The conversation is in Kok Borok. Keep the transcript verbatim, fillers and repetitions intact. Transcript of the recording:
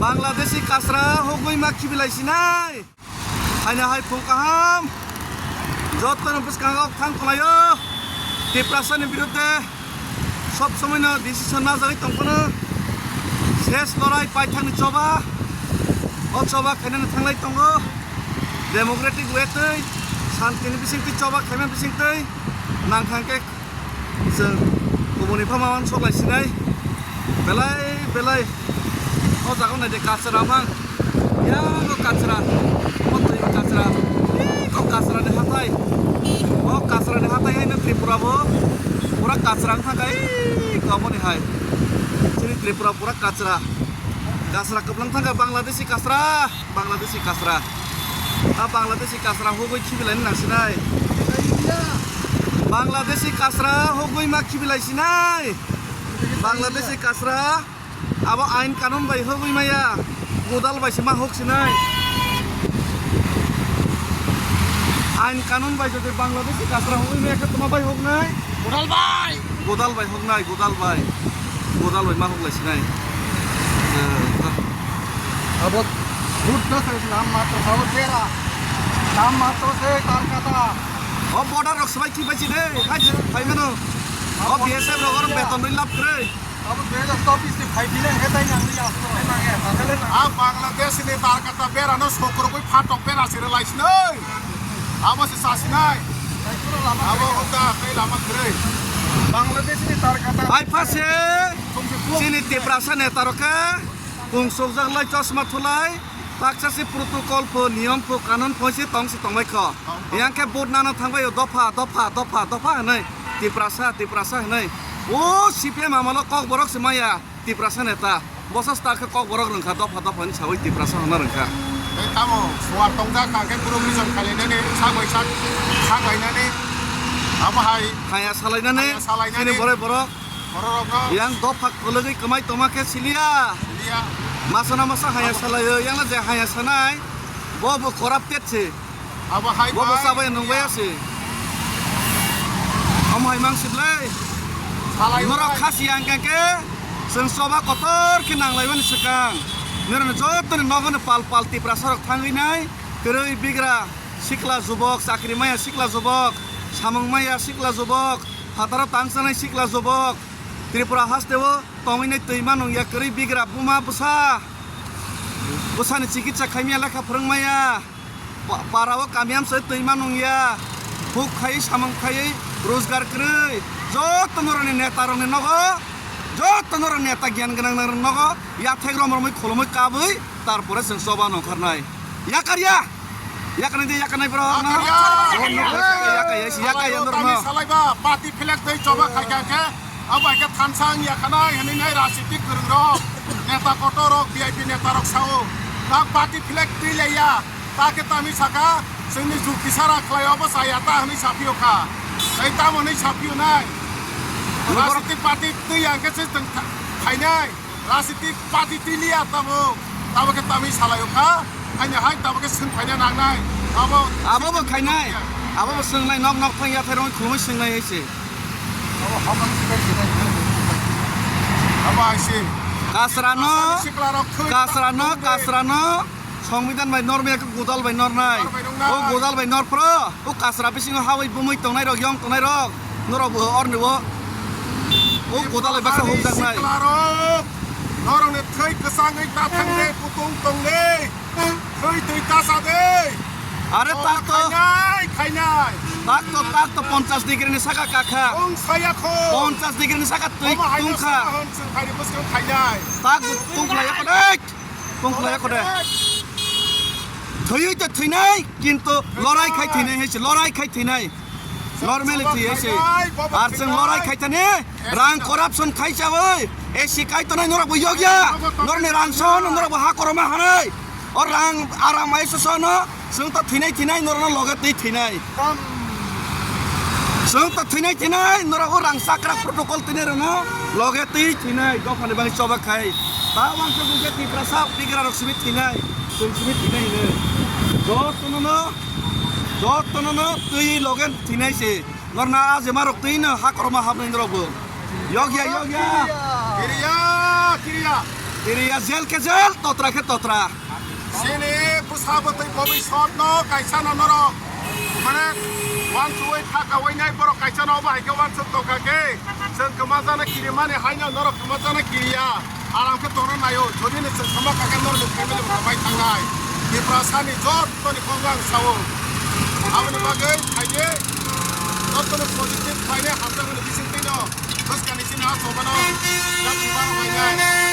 Bangladeshi kasra hogwi ma khibilai sinai. Haino hai phung kaham. Jotono bwskango thang khlaio. Tiprasani birudde sob somoino decision najagwi tongphano. Ses lorai paithakni choba. O choba khainani thanglai tongo. Democratic way twi, santini bisingtwi choba khaima bisingtwi nangkha khe Chwng kubuni pha ma uansuk lai sinai. Belai belai. O jaga nai de kachra mang. Ya o kachra. O twi kachra. Ih, o kachra ni hatai. O kachra ni hatai hai no Tripura bo. Pura kachra wng thang kha. Ih, omo ni hai. Chini Tripura pura kachra. Kachra kwblang thang kha Bangladeshi kachra. Bangladeshi kasra. A Bangladeshi kasra hugui khibilai nang sinai. Bangladeshi kasra hugui ma khibilai sinai. Bangladeshi kasra abo ain kanun bai hugui maya. Godal bai se ma huk sinai. Ain kanun bai jodi Bangladeshi kasra hugui maya khe toma bai huk nai. Godal bai. Godal bai huk nai, godal bai. Godal bai ma huk lai sinai. Eh, Abo Buddha se nam matro sabo bera. Nam matro se Kolkata. O border rok swbai ki bai chide. Hai je, hai mano. O B S F rok oro beton rwi lab kre. Abo dui hajar chobbish ni phai bile he tai nang ya. A Bangladesh ni Kolkata bera no sokro koi phatok bera sire lai sinai. Abo se sasinai. Abo hota kai lama kre. Bangladesh ni Kolkata. Hai pha se. Chini Tiprasa neta rok khe kung sokjak lai chosma thulai, taksa se protocol pho, niyom pho, kanun pho se tong se tongbai kho. Yang khe vote nana thangbai o dopha, dopha, dopha, dopha hinui, Tiprasa, Tiprasa hinui. O C P M amalo Kokborok se maya, Tiprasa neta. Bosa star khe Kokborok rwngkha, dopha, dopha hinui sawi Tiprasa hwnna rwngkha. Tei tamo suar tongjak kha khe group reason khainani, sagoi sak, sagoi nani. Amo hai. Haya salainani, Haya salainani. Chini borok borok. Bororokno Yang dopha kwlwgwi kwmai tongma khe siliya. Siliya. Masana masa haya Abo salaio, yang je haya sanai, bo bo corrupted se. Abo hai Bo bo bai. Sabai nung bai ase. Omo hai mang siblai. Salai Norok bai. Khasi yang khe khe, chwng choba kotor khe nang laimani swkang. Norok joto ni nogo ni pal pal Tiprasa rok thangwi nai, kwrwi bigra sikla jubok, chakri maya sikla jubok, samung maya sikla jubok, phataro tang chanai sikla jubok. Tripura haste o tongwi nai twi ma nung ya kwrwi bigra buma bwsa. Bwsani chikitsa khaimya lekha phwrwng maya. Pa-, para o kami amsai twi ma nung ya. Huk khai samung khai rojgar kwrwi. Joto norokni neta rokni nogo. Joto norok neta gyan gwnang nang nogo. Yathek rom romwi khulumwi kabwi. Tarpore chwng choba nongkhornai. Yakar ya. Yakarnai de yakarnai bro. Yakarya. Yakarya. Yakarya, yakarya, yakarya, Salai norok tami no. Salai ba, party flag tei choba khai kha khe, abo hai khe thansa wng ya khanai hinui nai rajnitik kwrwng rok, neta kotor rok, V I P neta rok sao. Ta party flag twi le ya, ta khe tami saka, chwngni jukti sara khlai obo chaya ta hinui saphi o kha. Tei tamo hinui saphi o nai. Rajnitik party twi ya khe se chwng kha-, khainai. Rajnitik party twi liya tamo, tamo khe tamwi salai o kha, haini hai tamo khe swng phaina nangnai, abo Abo bo khainai, abo bo swngnai, nok nok thang yathai rong khulumwi swngnai hai se. Abo hamang sibai sibai. Abo hai se. Kasra no, Asani sikla rok thwi kasra no, tamo kasra no. Songbidan bai normaya khe godal bai nornai. Godal bai nornai. O godal bai norphro. O kasra bisingo hawi bumui tongnai rok, yong tongnai rok. Norok bo orni bo. O godal bai baksa Ani humjaknai. Siklarok. Norokni thwi kwchangwi ta thangde, kutung tongde. Thwi twi ta sade. Are tak to. Khainai, khainai. Tak to, tak to ponchas degree ni saka kakha. Wng saya kho. Ponchas degree ni saka twi tungkha. Omo hai no saka hwn chwng khaini bwskang khainai. Tak tungkha ya kodek. Tongkhlai kho de. Thwiwi to thwinai, kintu lorai khai thwinai hai se, lorai khai thwinai. Normally thwi hai se. Ar chwng lorai khai thani, rang corruption khai chawi, A C kai tonai norok bo yokya. Norni rang sono norok bo ha koroma hanai. O rang aram ai sono. Chwng ta thwinai thwinai norokno loge twi thwinai. Tam. Chwng ta thwinai thwinai norok o rang chakrak protocol twinai rokno loge twi thwinai dophani bagwi choba khai. Ta wngkha bunkhe Tiprasa bigra rok simi thwinai. Chwng simi thwinai hino. Jotono no, jotono no twi loge thwinai se. Norna a jema rok twi no ha koroma hapnai norok bo. Yokya, yokya. Kiriya, kiriya. Iriya jail khe jail, totra khe totra. Chini bwsa bwtwi bobiswt no kaisa no norok mane uansugwi thakawi nai borok kaisa no obo hai khe uansuk tongkha khe chwng kwma jana kirimani haino norok kwma jana kiriya. Aram khe tongna naio, jodi ni chwng kwma kha khe norok ni family bo kwmai thangnai. Tiprasa ni joto ni kokno ang sao. Aboni bagwi phaidi joto ni positive phainai hamjakmani bisingtwi no bwskang ni chini ha chobano jati bang phainai.